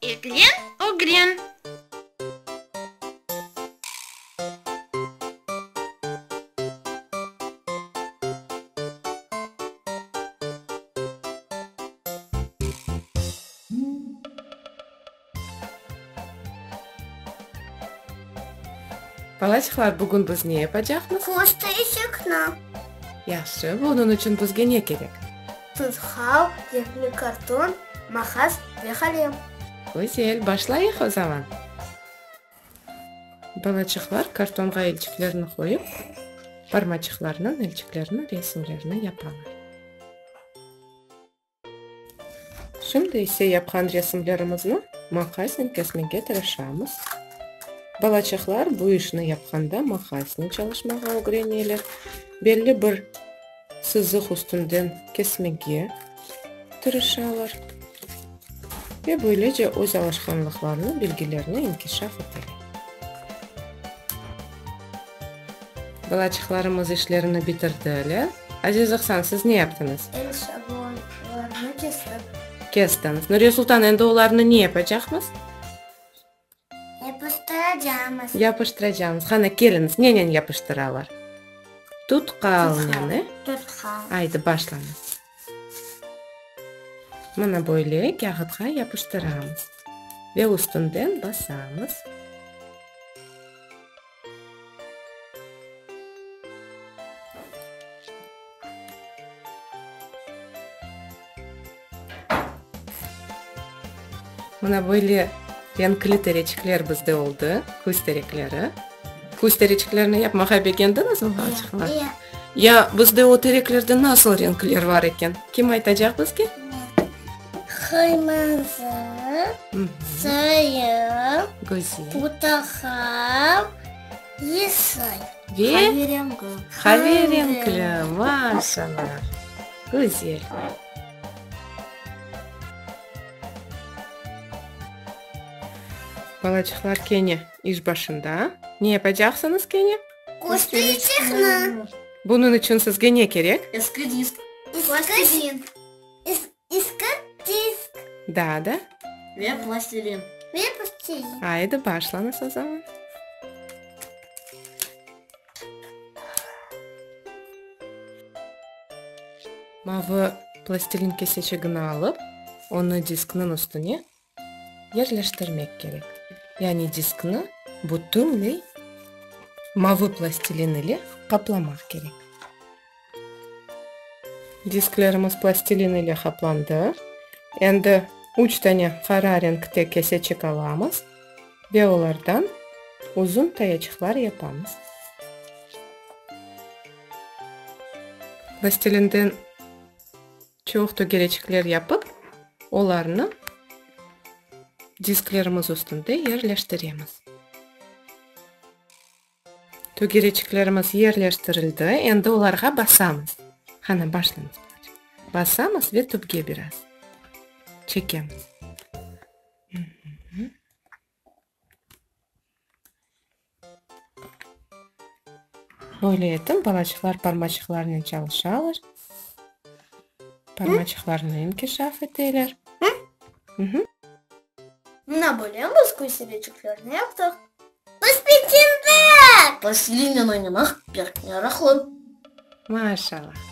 Eglen, ögren! Balaçıqlar, bugün biz ne yapacaqmız? Kösterişikni. Yahşı, bunıñ içün bizge ne kerek? Tutqal, renkli karton, maqas ve qalem. Güzel, başlayıq o zaman. Balaçıqlar kartonğa elçiklerni qoyıp, parmaçıqlarnen elçiklerniñ resimlerini yapalar. Şimdi ise yapqan resimlerimizni maqasnen kesmege tırışamız. Balaçıqlar bu işni yapqanda maqasnen çalışmağa ögreneler, belli bir sızıq üstünden kesmege tırışalar ve böylece öz alışqanlıqlarını, bilgilerini inkişaf eteler. Balaçıqlarımız işlerini bitirdiler. Aziz İhsan, siz ne yaptıñız? El şablonlarını kestik. Kestiñiz. Nuriye Sultan, endi olarnı ne yapacaqmız? Yapıştıracağımız. Yapıştıracağımız. Qana, keliñiz, nenen yapıştıralar? Tutqalnen, e? Tutqal. Aydı, başlañız. Mına böyle kâğıtqa yapıştıramız ve üstünden basamız. Mına böyle renkli tereçikler bizde oldı, küz terekleri. Küz tereçiklerini yapmağa begendiñizmi, balaçıqlar? Ya. Ya bizde o tereklerde nasıl renkler bar eken? Kim aytacaq bizge? Qırmızı, sarı, Güzel. portaqal, yeşil. Ve Qaverengi. Qaverenkli, maşallah. Güzel. Balaçıqlar kene iş başında. Ne yapacaqsıñız kene? Kösterişikni. Bunıñ içün sizge ne kerek? Eski disk. Plastilin. Eski disk. Daa da? Ve plastilin. Ve plastilin. Aydı, başlañız o zaman. Mavı plastilin keseçigini alıp, onı diskniñ üstüne yerleştirmek kerek. Yani diskni bütünley mavı plastilin ile qaplamaq kerek. Disklerimiz plastilin ile qaplandı. Endi üç tane qara renkte keseçik alamız ve olardan uzun tayaçıqlar yapamız. Plastilinden çoq tögereçikler yapıp, olarnı disklerimiz üstünde yerleştiremiz. Tögereçiklerimiz yerleştirildi, endi olarğa basamız. Qana, başlañız, balaçıq. Basamız ve tüpke biraz çekemiz. Böyle etip, balaçıqlar parmaçıqlarnen çalışalar, parmaçıqlarını inkişaf eteler. Mına böyle biz köstereçiklerni yaptıq. Biz bitirdik! Plastilinen oynamaq pek meraqlı. Maşallah!